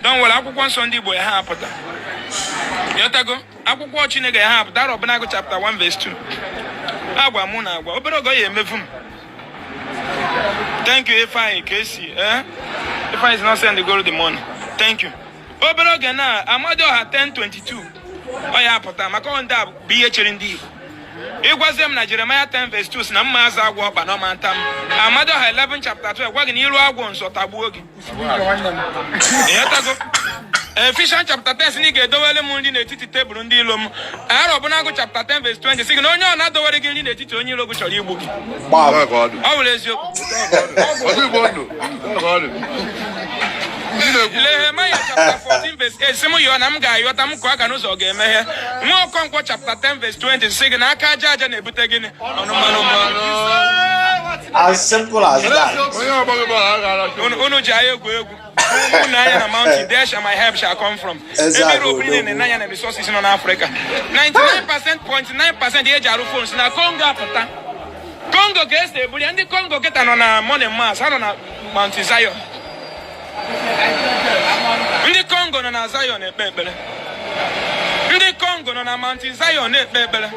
Don't worry, akwụkwọ nsọ ndị Igbo ya ha apụta. Ịghọtago? Akwụkwọ Chineke ya ha apụta. Arọbụnagụ chapter 1 verse 2. Agwa mụ na agwa obere oge ọ ya emefu m. Thank you, Ifeanyi Kesi. Eh? Ifeanyi is not send go the money. Thank you. Obere oge na Amadioha 10:22 ọ ya apụta, maka ọ ndị a bụ ihe chere ndị Igbo. Ịgwazie m na Jeremiah 10 verse 2 si na mma aza agwọ ọkpa na ọma nta m. Amadioha 11 chapter 12 gwa gị na iru agwọ nzọ tagbuo gị. Ịghọtago? Ephesians chapter 10 sị na ị ga-edowere m nri n'etiti tebụl ndị ilo m. Arọbụnagụ chapter 10 verse 20 sị gị na onye ọ na-adowere gị nri n'etiti onye iro gị chọrọ igbu gị. Gbam. Ọ wụrụ eziokwu. Ọdụ Igbo ndụ. Ndị na-ekwu. Nehemaya chapter 14 verse 8 sị m yọọ na m ga-ayọta, m kụọ aka n'ụzọ ga-emeghe. Nwa Okonkwo chapter 10 verse 20 sị gị na aka aja aja na-ebute gịnị? Ọnụ mmanụ mmanụ. As simple as that. Onye ọgbọghị bọọlụ a ga-ara. Unu ji anya egwu egwu. Unu anya na mountain, there shall my help shall come from. Eze Ebe akụ. Europe niile Odogwu. na anya na resources nọ n'Africa. 99.9% eji arụ phone si na Congo apụta. Congo ka esi ebuli ya. Ndị Congo kịta nọ na Morning Mass, ha nọ na Mount Zion. Ndị Congo nọ na Zion ekpe ekpere. Ndị Congo nọ na Mount Zion na-ekpe ekpere.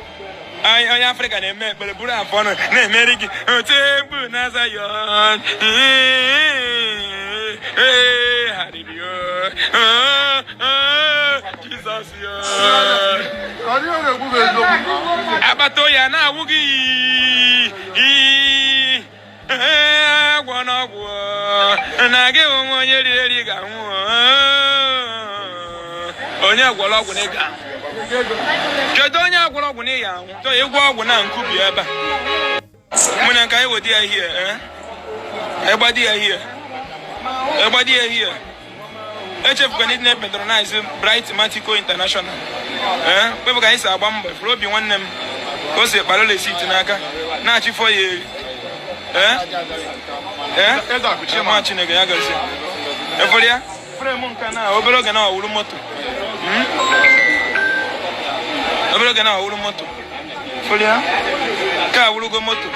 Anyị onye Afrịka na-eme ekpere buru afọ ọnụ na-emeri gị otu egwu na Zion. Ee, hallelujah. Jizọs yo. Ọ dịghị na-ekwu bụ eziokwu. Akpata oyi a na-awụ gị iyi. Agwọ n'ọgwụ na gị onwe onye riri eri ga-anwụ. Onye gwọrọ ọgwụ na ị ga-anwụ? Kedu onye gwọrọ ọgwụ na ị ga-anwụ? Chọọ ịgwọ ọgwụ na nkubi ebe a. Mụ na nke anyị wodi ya hie, eh? Ịgbadi ya hie, ịgbadi ya hie. Echefukwana ịdị na-patronize Bright Matico International. Ee, kpebụ ka anyị si agba mbọ fụrụ obi nwanne m ka o si kpara receipt n'aka na-achịfọ ya eri. Ee ee, nwa Chineke ya gozie. Efere ya frame nke na obere oge na ọwụrụ moto. Obere oge na ọwụrụ moto. Efere ya nke a wụrụgo moto,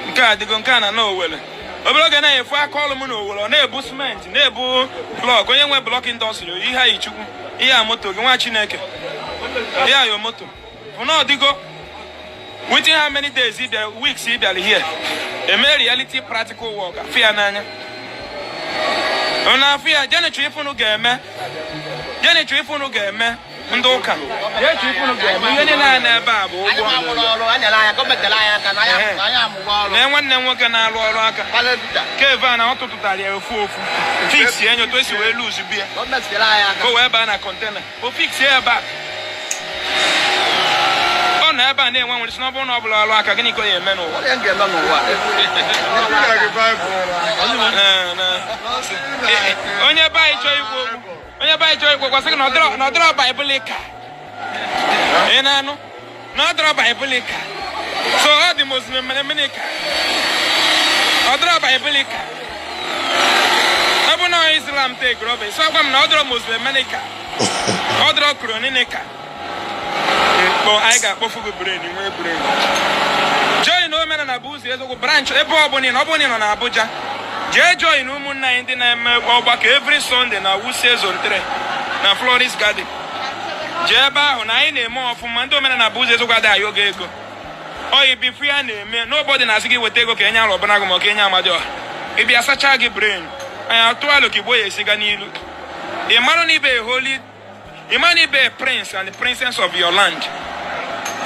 nke a adịgo, nke a na na Owere. Obere oge na-efu aka ọrụ m na Owere, ọ na-ebu simenti, na-ebu block. Onye nwe block industry, ihe anyị chukwu, ihe a moto gị, nwa Chineke, ihe a yo moto bụ na ọdịgo. Within how many days ị bịara, weeks ị bịara here, eme reality practical work, afụ ya n'anya na afụ ya. Jenichụ ifunu ga-eme, jenichụ ifunu ga-eme. Ndị ụka, jenichụ ifunu ga-eme. Ihe niile a n'ebe a bụ Anyị ụgwọ. amụrụ ọrụ, anyị nyere anyị, gọọmenti nyere anyị aka na anyị amụrụ ọrụ. Na nwanne m nwoke na-arụ ọrụ aka. Palevita. Keve a na ọ tụtụtara ya ofu ofu, fix ya enyo otu esi wee lose bia. Gọọmenti nyere anyị aka. Ka o wee baa na container, o fix ya ebe a. Ọ nọ ebe a na-enwe nwere si na ọ bụrụ na ọ bụla ọrụ aka, gịnị ka ọ ya eme n'ụwa? Onye m ga-eme n'ụwa? Gị Baịbụl. Onye be anyị chọọ ikwu okwu, onye be anyị chọọ ikwu okwu, sị gị na ọ dịrọ biblical. Ị na-anụ na ọ dịrọ biblical, so ọ dị Muslim minika. Ọ dịrọ biblical. Ọ bụ na Islam take over, so gwa m na ọ dịrọ Muslim minika, ọ dịrọ Quranic. Kpọ anyị ga-akpọfu gị brain, nwee brain. Join Omenala bụ Ụzọ Eziokwu branch ebe ọ bụla ị nọ. Ọ bụla ị nọ na Abuja, jee join ụmụnna anyị ndị na-eme ọgbakọ every Sunday na Wuse Zone 3 na Floris Garden. Jee ebe ahụ na anyị na-eme ọfụma. Ndị Omenala bụ Ụzọ Eziokwu adịghị ayọ gị ego oyi bifu ya na-eme. N'ụbọdị na-asị gị weta ego ka enye alụ ọbụla gị ma ọ ka enye Amadioha. Ị bịa sachaa gị brain, anyị atụ alo ka Igbo ya esiga n'ilu. Ị marụ na ibe holy, ị mara na ibe prince and the princess of your land.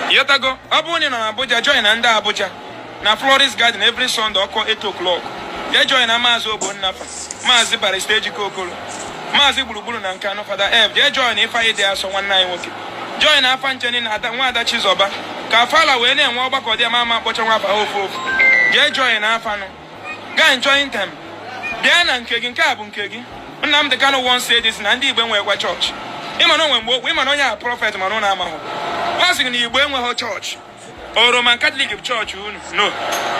Ịghọtago? Ọ bụrụ na ị nọ na Abuja, join na ndị Abuja na Floris Garden every Sunday ọkụ 8 o'clock. Jee join na Maazị Ogbonnafa, Maazị Barrister Ejike Okoro, Maazị Gburugburu na Nkanụ, Fada F. Jee join Ifeanyị dị asọ, nwanne anyị nwoke. Join na afa ncheni na ada nwaada Chizọba ka fala wee na-enwe ọgbakọ dị ama ama akpọcha nwa afa ha ofu ofu. Jee join na afanụ gaa join them. Bịa na nke gị, nke a bụ nke gị. Nnamdị Kanu once said this, na ndị Igbo enwekwa chọọchị. Ịma na onwe mgbe okwu, ịma na onye a prophet, mana ụnụ amahụ. Ọ sị gị na Igbo enweghị chọọchị. O Roman Catholic bụ chọọchị unu? No.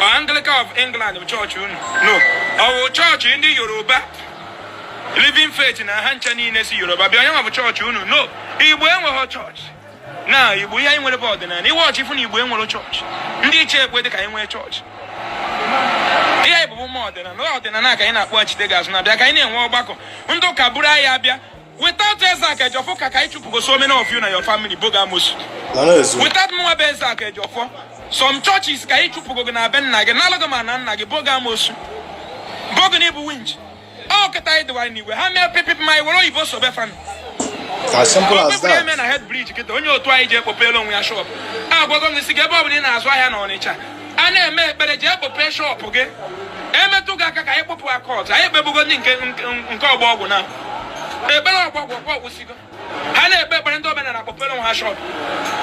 Ọ Anglican of England bụ chọọchị unu? No. Ọ wụ chọọchị ndị Yoruba, Living Faith, na ha ncha niile si Yoruba bịa, onye nwa bụ chọọchị unu? No. Igbo enweghị chọọchị na Igbo. Ihe anyị nwere bụ ọdịnala. Iwe ọchị fụ na Igbo enwere chọọchị. Ndị iche ekwe dị ka anyị nwee chọọchị. Ihe anyị bụ ụmụ ọdịnala. Ọdịnala ka anyị na-akpọghachite gị azụ na bịa ka anyị na-enwe ọgbakọ. Ndị ụka buru anyị abịa. Without Ezeaku Ejiofor ka anyị chụpụgo so many of you na your family boga amosu. Na na-ezu. Without mụnwa bụ Ezeaku Ejiofor, some churches ka anyị chụpụgo gị na be nna gị, nalụ gị ma na nna gị boga amosu, boga na ịbụ winch. Ọ kịta anyị dịwara n'igwe ha mee pipip ma anyị were oyibo sobe fan. As simple as Okpepere eme that. na head bridge kịta, onye otu anyị ji ekpopere onwe ya shop. Agwago m gị sị gị, ebe ọbụla ị na-azụ ahịa na Ọnịcha a na-eme ekpere, jee kpopee shop gị. Emetụ gị aka ka anyị kpọpụ aka ọzọ. Anyị ekpebugo ndị nke ọgba ọgwụ na ekpere ọgba ọgwụ ọgwụ ọgwụsigo. Ha na-ekpe ekpere, ndị omenala kpọpere onwe ha shop.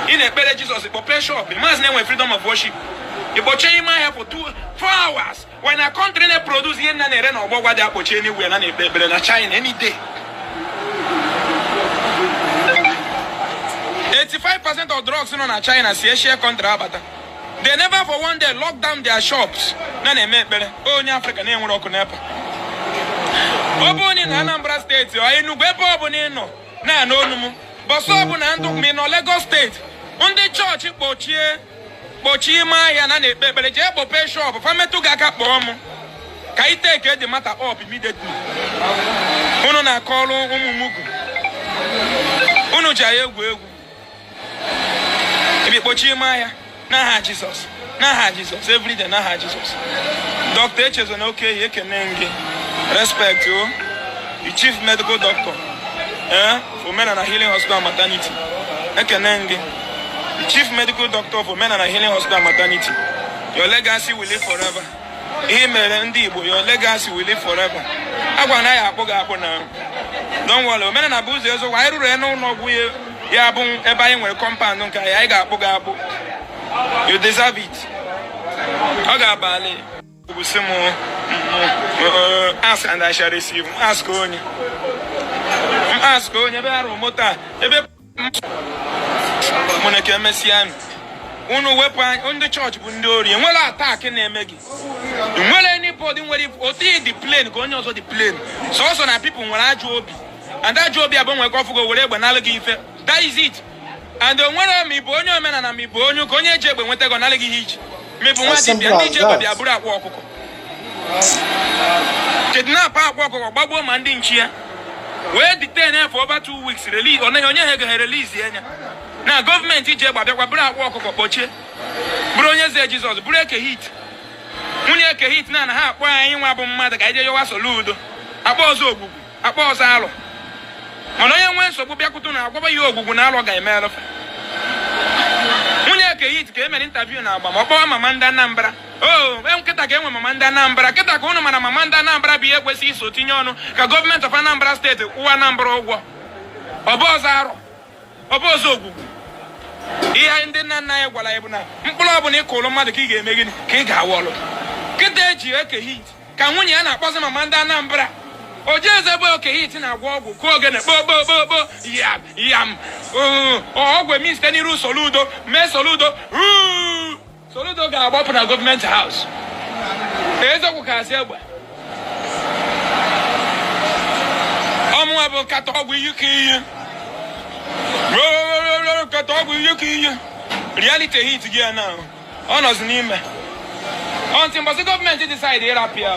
Ị na-ekpere Jizọs, kpọpee shop. Maazị na-enwe freedom of worship, ịkpọchie ime ahịa for 2 4 hours when a country na-produce ihe nna na-ere na ọgbọgwa dị akpọchi anywhere na na-ekpe ekpere na China any day. 85% of drugs nọ na China si Asia country abata. They never for one day lock down their shops na na-eme ekpere. Onye Afrịka na-enwere ọkụ NEPA. Ọ bụrụ na ị na Anambra Steeti ọ Enugu, ebe ọ bụla ị nọ na-anụ onu m, bọsọ ọbụla ndụ ma ị nọ Lagos Steeti, ndị chọọchị kpọchie ime ahịa na na-ekpe ekpere, jee kpọpee shop. Fa metụ gị aka, kpọọ m ka anyị take the matter up immediately. Unu na-akọrọ ụmụ mugu unu ji anyị egwu egwu. Ebe kpọchie ime ahịa n'aha Jizọs, n'aha Jizọs, everyday n'aha Jizọs. Dr. Echezo na Okehi, ekene gị, respect o, the chief medical doctor for Omenana Healing Hospital and Maternity. Ekene gị, the chief medical doctor of Omenana Healing Hospital and Maternity. Your legacy will live forever. Ihe mere ndị Igbo, your legacy will live forever. Agwa na ya akpụ gị akpụ na don't worry. Omenala bụ ụzọ eziokwu. Anyị ruru ya n'ụlọ ọgwụ ya, ya bụ ebe anyị nwere compound nke anyị, anyị ga-akpụ gị akpụ. You deserve it. Ọ ga-abalị bụ sị m, ask and I shall receive. Ask onye m, ask onye ebe arụ moto a ebe mụ na ka emesịa nụ. Unu wepụ anya, ndị chọọchị bụ ndị ori. Enwere attack na-eme gị, nwere anybody nwere otu dị plain ka onye ọzọ dị plain. Sọsọ na people nwere ajọ obi, and ajọ obi abụ nwere ka ọfụgo were egbe nalụ gị ife. That is it. And o nwere ma ị bụ onye omenala, ma ị bụ onye ụka, onye eji egbe nweta gị, ọ nalụ gị ihe iji, ma ị bụ nwa dibịa. Ndị ji egbe bịa bụrụ akwa ọkụkọ, kidnap akwa ọkụkọ, gbagbuo ma ndị nchi ya, wee detain ya for over 2 weeks, release ọ naghị onye ha ego ha, release ya na gọọmenti ji egbe abịakwa bụrụ akwa ọkụkọ kpọchie, bụrụ onye eze Jizọs, bụrụ Eke Hit, nwunye Eke Hit na ha akpọ anyị nwa bụ mmadụ ka anyị jee yọwa Soludo, akpọ ọzọ ogbugbu, akpọ ọzọ alụ. Mana onye nwee nsogbu bịakwute na agwaba ya ogbugbu na alụ ga-eme alụfa. Nwunye Eke Hit ka e mere interview na agba ma ọ kpọwa mama ndị Anambra o nkịta ka enwe mama ndị Anambra kịta ka ụnụ mara mama ndị Anambra bụ ihe kwesịrị iso tinye ọnụ ka gọọmenti of Anambra Steeti kwụwa Anambra ụgwọ. Ọ bụ ọzọ arọ, ọ bụ ọzọ ogbugbu. Ihe ndị nna nna anyị gwara anyị bụ na mkpụrụ ọbụla ị kụrụ mmadụ ka ị ga-eme gịnị, ka ị ga-awa ọlụ. Kịta eji Eke Hit ka nwunye ya na-akpọzi mama ndị Anambra. Ojeze bụ Oke Hit na-agwọ ọgwụ kụọ ogene kpo kpo kpo kpo yam yam ọgwụ emi site n'iru Soludo mee Soludo uu. Soludo ga-agbapụ na gọọmenti house. Eziokwu ka asị egbe ọmụnwa bụ nkata ọgwụ iyi ka iyi, nkata ọgwụ iyi ka iyi. Reality hit gị ya na ọ nọzi n'ime until mbọsị gọọmenti decide ịrapụ ya.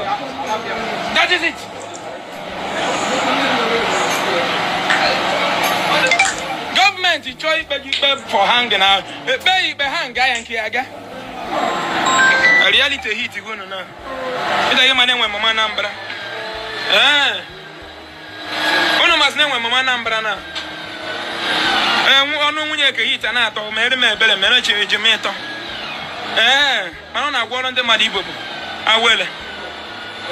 That is it. Gọọmenti chọọ ikpe gị ikpe for hanging na ekpe ya ikpe hang ya nke ya ga. Reality hit gị unu na ịda ihe ma na-enwe mama Anambra. Ee, unu masị na-enwe mama Anambra na ee ọnụ nwunye Eke Hit a na-atọ mere m ebere mere chi eji m ịtọ. Ee, mana ọ na-agwọ ọrụ ndị mmadụ. Igbo bụ awele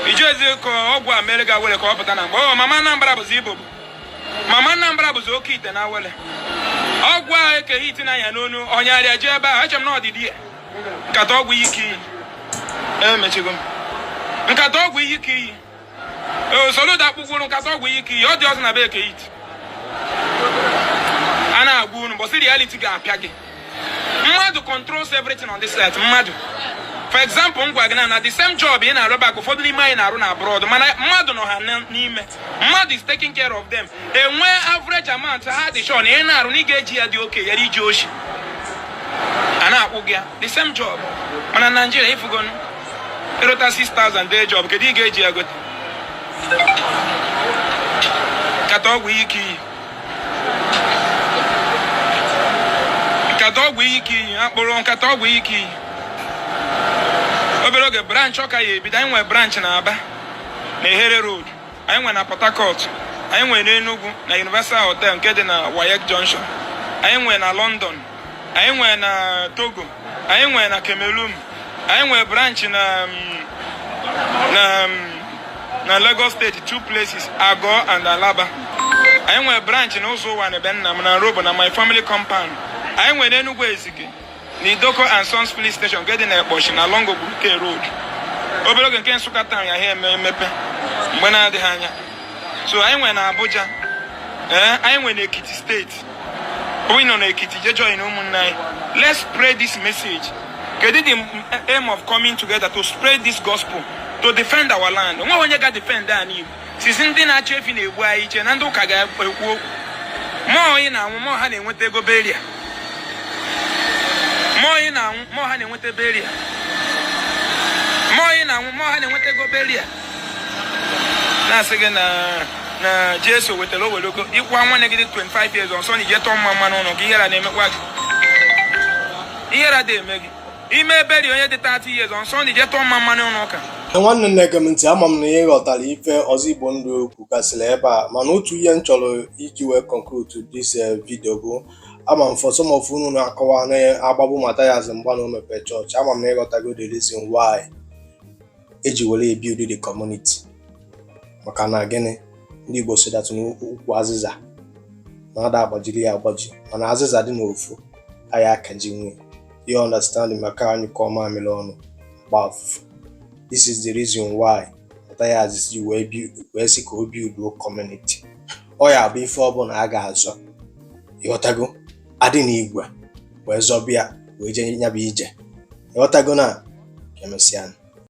iji ezi ka ọgwụ a mere gị awele ka ọ pụta na mgbe ọ mama Anambra bụzi Igbo bụ mama Anambra bụzi oke ite na awele. Ọgwụ a Eke Hit na-anya n'onu onye arịa jee ebe ahụ, eche m na ọdịdị ya nkata ọgwụ iyi ka iyi emechigo m nkata ọgwụ iyi ka iyi. Soludo akpụkwuru nkata ọgwụ iyi ka iyi. Ọ dị ọzọ na be Eke Hit a na-agwa unu mbọsị reality ga-apịa gị. Mmadụ controls everything on this earth. Mmadụ, for example, m gwa gị na the same job ị na-arụ back, ụfọdụ n'ime anyị na-arụ na abroad, mana mmadụ nọ ha n'ime, mmadụ is taking care of them. Enwee average amount ha dị sure na ị na-arụ na ị ga-eji ya dị oke yara iji oshi a na-akwụ gị ya, the same job. Mana Nigeria ifugonu ịrụta 6000 day job, kedu ị ga-eji ya gote? Nkata ọgwụ ike iyi, nkata ọgwụ ike iyi, akpụrụ nkata ọgwụ ike iyi. Obere oge branch Ọka ya ebido. Anyị nwere branch na Aba na Ehere Road, anyị nwere na Port Harcourt, anyị nwere n'Enugu na Universal Hotel nke dị na WAEC Junction, anyị nwere na London, anyị nwere na Togo, anyị nwere na Cameroon, anyị nwere branch na Lagos State, two places, Ago and Alaba. Anyị nwere branch na ụzọ ụwa na ebe nna m na Nrobo na my family compound. Anyị nwere n'Enugwu Ezike na Idoko and Sons Police Station nke dị na Ekposhi na along Ogbunike Road. Obere oge nke Nsụka town ya ha eme emepe mgbe na-adịghị anya. So anyị nwere na Abuja, ee, anyị nwere na Ekiti State. Onye nọ n'Ekiti, je join ụmụnne anyị. Let's spread this message. Kedu the aim of coming together? To spread this gospel, to defend our land. Onweghị onye ga-defend anyị Igbo sisi ndị na-achị efi na-egbu anyị iche na ndị ụka ga-ekwu okwu. Mmụọ onye na-anwụ, mmụọ ha na-enweta ego burial. Mmụọ onye na-anwụ, mmụọ ha na-enweta burial. Mmụọ onye na-anwụ, mmụọ ha na-enweta ego burial. Na-asị gị na Jesu wetara oweroko ịkwa nwanne gị dị 25 years ọsọ na ije tọọ mma mmanụ ụlọ ka ihere na-emekwa gị, ihere dị eme gị ime eberi onye dị 30 years ọsọ na ije tọọ mma mmanụ ụlọ ụka. Nwanne nne, gị m ntị. Ama m na ị ghọtara ife ọzọ Igbo ndụ kwugasịrị ebe a, mana otu ihe m chọrọ iji wee conclude this video bụ, ama m for some of unu na-akọwa na-agbagbu Mathias mgba na o mepee chọọchị, ama m na ịghọtago the reason why eji were ebuild the community. Maka na gịnị? Ndị Igbo si that n'ukwu azịza na ada agbajiri ya agbaji, mana azịza dị n'ofu anyị akaji nwe. You understand? Maka anyị kọọ mamịrị ọnụ gba afụfụ. This is the reason why Mathias ji wee wee sị ka o build community. Ọ ya bụ ife ọbụla a ga-azọ, ịghọtago, adị n'igwe wee zọbịa wee jee nyaba ije, ịghọtago, na ka emesịa.